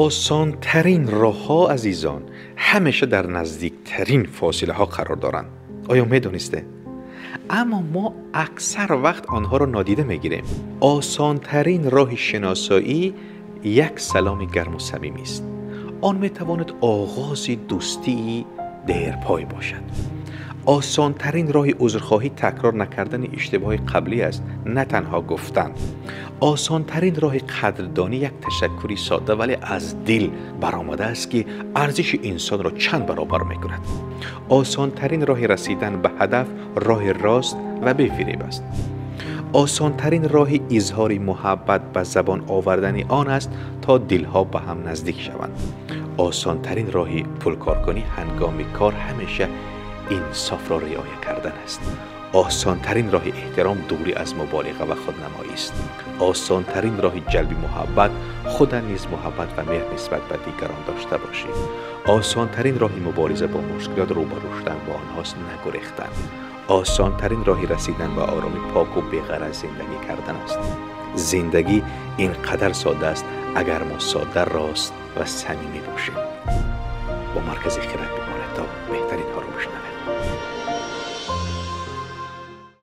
Осонтарин роҳҳо, азизон, ҳамеша дар наздиктарин фосилаҳо қарор доранд. Оё медонистед? Аммо мо аксар вақт онҳоро нодида мегирем. Осонтарин роҳи шиносоӣ як саломи гарму самимист. Он метавонад оғози дӯстии дерпой бошад. Осонтарин роҳи узрхоҳӣ такрор накардани иштибоҳи қаблӣ аст, на танҳо гуфтан. Осонтарин роҳи қадрдонӣ як ташаккури содда, вале аз дил баромадааст, ки арзиши инсонро чанд баробар мекунад. Осонтарин роҳи расидан ба ҳадаф роҳи рост ва бефиреб аст. Осонтарин роҳи изҳори муҳаббат ба забон овардани он аст, то дилҳо ба ҳам наздик шаванд. Осонтарин роҳи пулкоркунӣ ҳангоми кор ҳамеша инсофро риоя кардан аст. Осонтарин роҳи эҳтиром дурӣ аз муболиға ва худнамоӣ аст. Осонтарин роҳи ҷалби муҳаббат худа низ муҳаббат ва меҳр нисбат ба дигарон дошта бошед. Осонтарин роҳи мубориза бо мушкилот рӯбарӯ шудан бо онҳост, нагурехтан. Осонтарин роҳи расидан ба оромӣ поку беғараз зиндагӣ кардан аст. Зиндагӣ ин қадар содда аст, агар мо содда, рост ва самимӣ бошем. Бо маркази хирад.